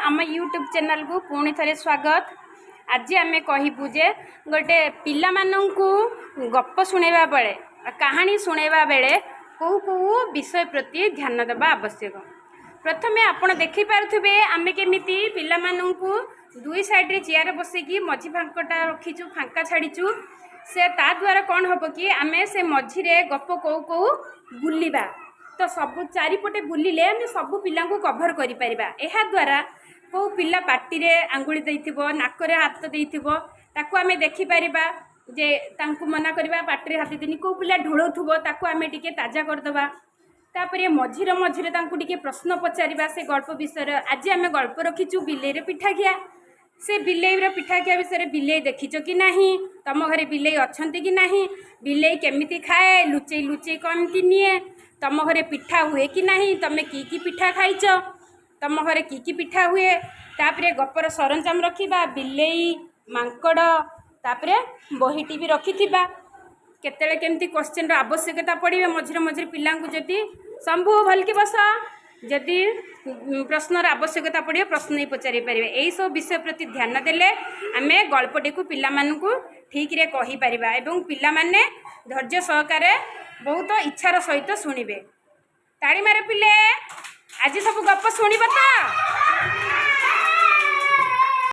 ଆମ ୟୁଟ୍ୟୁବ୍ ଚ୍ୟାନେଲକୁ ପୁଣି ଥରେ ସ୍ୱାଗତ। ଆଜି ଆମେ କହିବୁ ଯେ ଗୋଟେ ପିଲାମାନଙ୍କୁ ଗପ ଶୁଣାଇବା ବେଳେ, କାହାଣୀ ଶୁଣାଇବା ବେଳେ କେଉଁ କେଉଁ ବିଷୟ ପ୍ରତି ଧ୍ୟାନ ଦେବା ଆବଶ୍ୟକ। ପ୍ରଥମେ ଆପଣ ଦେଖିପାରୁଥିବେ, ଆମେ କେମିତି ପିଲାମାନଙ୍କୁ ଦୁଇ ସାଇଡ଼୍ରେ ଚେୟାର ବସେଇକି ମଝି ଫାଙ୍କଟା ରଖିଛୁ, ଫାଙ୍କା ଛାଡ଼ିଛୁ। ସେ ତା ଦ୍ୱାରା କ'ଣ ହେବ କି ଆମେ ସେ ମଝିରେ ଗପ କହୁ କହୁ ବୁଲିବା। ତ ସବୁ ଚାରିପଟେ ବୁଲିଲେ ଆମେ ସବୁ ପିଲାଙ୍କୁ କଭର୍ କରିପାରିବା। ଏହାଦ୍ୱାରା କେଉଁ ପିଲା ପାଟିରେ ଆଙ୍ଗୁଳି ଦେଇଥିବ, ନାକରେ ହାତ ଦେଇଥିବ, ତାକୁ ଆମେ ଦେଖିପାରିବା ଯେ ତାଙ୍କୁ ମନା କରିବା ପାଟିରେ ହାତ ଦିଅନି। କେଉଁ ପିଲା ଢୋଳଉଥିବ, ତାକୁ ଆମେ ଟିକେ ତାଜା କରିଦେବା। ତାପରେ ମଝିରେ ମଝିରେ ତାଙ୍କୁ ଟିକେ ପ୍ରଶ୍ନ ପଚାରିବା ସେ ଗଳ୍ପ ବିଷୟରେ। ଆଜି ଆମେ ଗଳ୍ପ ରଖିଛୁ ବିଲେଇର ପିଠା ଖିଆ। ସେ ବିଲେଇର ପିଠା ଖିଆ ବିଷୟରେ, ବିଲେଇ ଦେଖିଛ କି ନାହିଁ, ତମ ଘରେ ବିଲେଇ ଅଛନ୍ତି କି ନାହିଁ, ବିଲେଇ କେମିତି ଖାଏ, ଲୁଚେଇ ଲୁଚେଇ କେମିତି ନିଏ, ତମ ଘରେ ପିଠା ହୁଏ କି ନାହିଁ, ତମେ କି କି ପିଠା ଖାଇଛ, ତମ ଘରେ କି କି ପିଠା ହୁଏ। ତାପରେ ଗପର ସରଞ୍ଜାମ ରଖିବା, ବିଲେଇ, ମାଙ୍କଡ଼। ତାପରେ ବହିଟି ବି ରଖିଥିବା। କେତେବେଳେ କେମିତି କ୍ୱଶ୍ଚିନ୍ର ଆବଶ୍ୟକତା ପଡ଼ିବ। ମଝିରେ ମଝିରେ ପିଲାଙ୍କୁ ଯଦି ଶମ୍ଭୁ ଭଲକି ବସ, ଯଦି ପ୍ରଶ୍ନର ଆବଶ୍ୟକତା ପଡ଼ିବ, ପ୍ରଶ୍ନ ହିଁ ପଚାରି ପାରିବେ। ଏଇସବୁ ବିଷୟ ପ୍ରତି ଧ୍ୟାନ ଦେଲେ ଆମେ ଗଳ୍ପଟିକୁ ପିଲାମାନଙ୍କୁ ଠିକ୍ରେ କହିପାରିବା ଏବଂ ପିଲାମାନେ ଧୈର୍ଯ୍ୟ ସହକାରେ ବହୁତ ଇଚ୍ଛାର ସହିତ ଶୁଣିବେ। ତାଳି ମାର ପିଲେ। ଆଜି ସବୁ ଗପ ଶୁଣିବ ତ?